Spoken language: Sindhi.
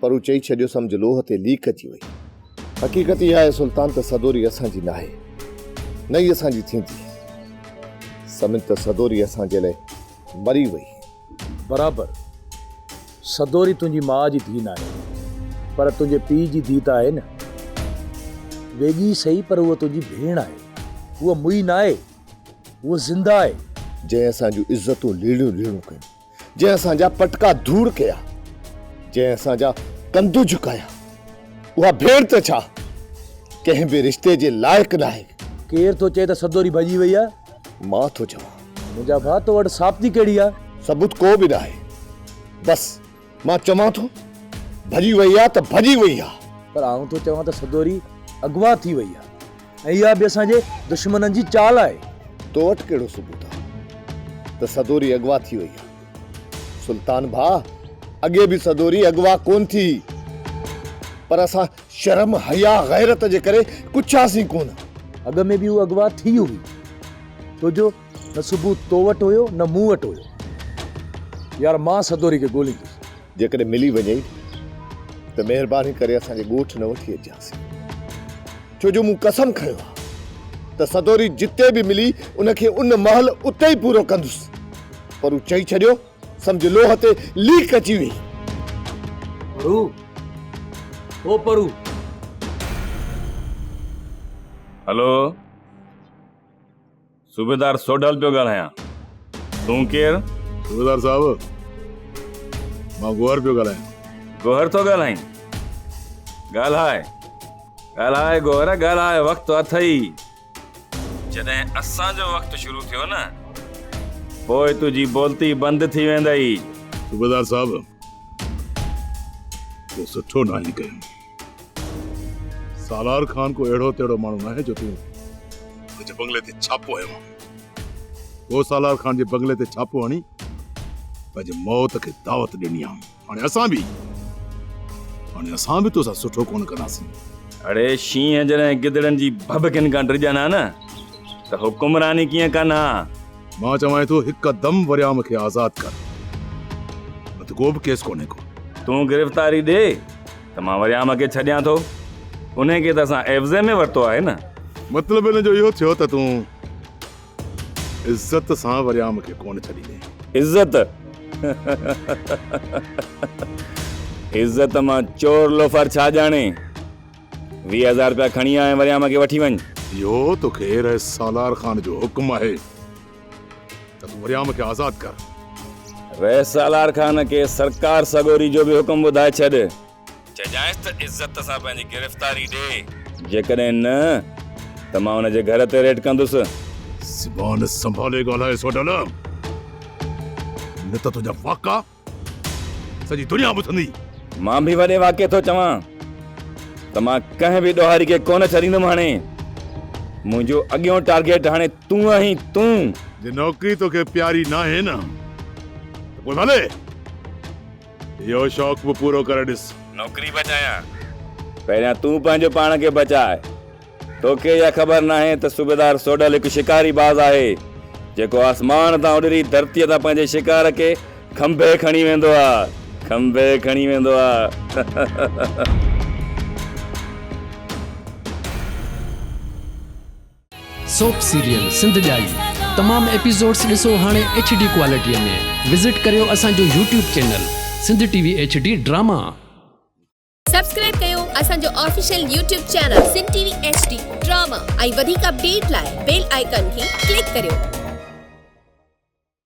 پر هو چئي ڇڏيو سمجهه لوهه تي ليڪ اچي وئي. حقيقت اها آهي سلطان ته سدوري اسان جي ناهي، نه ئي اسان جي ٿيندي. سمجهه ته سدوري اسان جي لاء مري وئي. برابر. سدوري تنهنجي ماء جي ڌيء ناهي، پر تنهنجي پيء جي ڌيء ته آهي نه. ويڳي سهي پر هوء تنهنجي ڀيڻ آهي. هوء مئي ناهي، هوء زنده آهي. جنهن اسان جون عزتون ليڙيون ليڙيون ڪيون. جنهن اسان جا پٽڪا ڌوڙ ڪيا، جنهن اسان جا ڪنڌ جهڪايا، اها ڀيڻ ته ڇا ڪنهن به رشتي جي لائق ناهي. ڪير ٿو چئي ته سدوري ڀڄي وئي آهي؟ مان ٿو چوان. منهنجا ڀاء تو وٽ ثابتي ڪهڙي آهي؟ ثبوت ڪو به ناهي. بس مان چوان ٿو ڀڄي وئي آهي ته ڀڄي وئي آهي. پر آئون ٿو چوان ته سدوري اغوا ٿي وئي آهي. ۽ اها به اسان جي دشمنن جي چال آهي. تو وٽ ڪهڙو ثبوت آهي ته سدوري اغوا ٿي وئي آهي؟ سلطان ڀاء، اڳي به سدوري اغوا ڪونه ٿي هئي، پر اسان شرم، حياء، غيرت جي ڪري ڪڇياسين ڪونه. اڳ ۾ به هوء اغوا ٿي هئي، ڇو جو نه ثبوت تو وٽ هيو نه مون وٽ هيو. يار مان سدوري کي ڳوليندس. جيڪڏهن ملي وڃئي ته مهرباني ڪري اسان جي ڳوٺ نه وٺي اچجانس. ڇو جو مون قسم کنيو آهي ته سدوري جتي به ملي ان کي ان مهل اتي ئي پورو ڪندس. پر هو چئي ڇڏيو، سمجهه لوهه تي ليڪ اچي وئي. پرو، او پرو. هلو، صوبيدار سوڍل پيو ڳالهايان. تون ڪير؟ صوبيدار صاحب، مان گوهر پيو ڳالهايان. گوهر ٿو ڳالهائين؟ ڳالهاء، ڳالهاء گوهر، ڳالهاء، وقت اٿئي. جڏهن اسان جو وقت شروع ٿيو نه، پوء تنهنجي بولتي بند ٿي ويندئي. صوبيدار صاحب، تو سٺو ناهي ڪيو. سالار خان ڪو اهڙو تهڙو ماڻهو ناهي جو تون هن جي بنگلي تي ڇاپو هنيو آهي. تو سالار خان جي بنگلي تي ڇاپو هڻي پنهنجي موت کي دعوت ڏني آهي. هاڻي اسان به هاڻي اسان به توسان سٺو ڪونه ڪنداسين. اڙي شينهن جڏهن گدڙن جي ڀڀڪين کان ڊڄن ها نه ته حڪمراني ڪيئن ڪن ها. مان چوانء ٿو هڪدم وريام کي آزاد ڪر نه ته ڪو به ڪيس ڪونهي ڪو. تون گرفتاري ڏي ته مان وريام کي ڇڏيان ٿو. انهي کي ته اسان عيوضي ۾ ورتو آهي نه. مطلب ان جو اهو ٿيو ته تون عزت سان وريام کي ڪونه ڇڏيندين. عزت؟ عزت مان چور لوفر ڇا ڄاڻي. 20 هزار رپيا کڻي آ ۽ وريام کي وٺي وڃ. اهو توکي رئيس سالار خان جو حڪم آهي ته تون وريام کي آزاد ڪر. رئيس سالار خان کي سرڪار سڳوري جو به حڪم ٻڌائي ڇڏ. چئجانس ته عزت سان پنهنجي گرفتاري ڏي. جيڪڏهن نه ته مان ان جي گهر تي ريڊ ڪندس. زبان سنڀالي ڳالهاء سوڍل، نه ته تنهنجا واڪا سڄي دنيا ٻڌندي. مان به وڏي واڪي ٿو چوان ته مان ڪنهن به ڏوهاري کي ڪونه ڇڏيندم هاڻي منهنجو اڳيون ٽارگيٽ هاڻي تون آهين تون. جي نوڪري توکي پياري ناهي نه ته پوء ڀلي اهو شوق به پورو ڪري ڏس. نوڪري بچايان پهريان تون پنهنجو پاڻ کي بچاء. توکي اها خبر ناهي ته صوبيدار سوڍل هڪ شڪاري باز آهي، جيڪو آسمان تان اڏري ڌرتيء تان پنهنجي شڪار کي کنڀي کڻي ويندو آ، کنڀي کڻي ويندو آ. سوپ سيريل سنڌ ڄائي تمام ايپيسوڊس ڏسو هاڻي ايڇ ڊي ڪوالٽي ۾ وزٽ ڪريو اسان جو YouTube channel Sindh T V H D drama. Subscribe ڪيو اسان جو official YouTube channel Sindh T V H D drama ۽ وڌيڪ اپڊيٽ لاء بيل آئيڪان کي ڪلڪ ڪريو.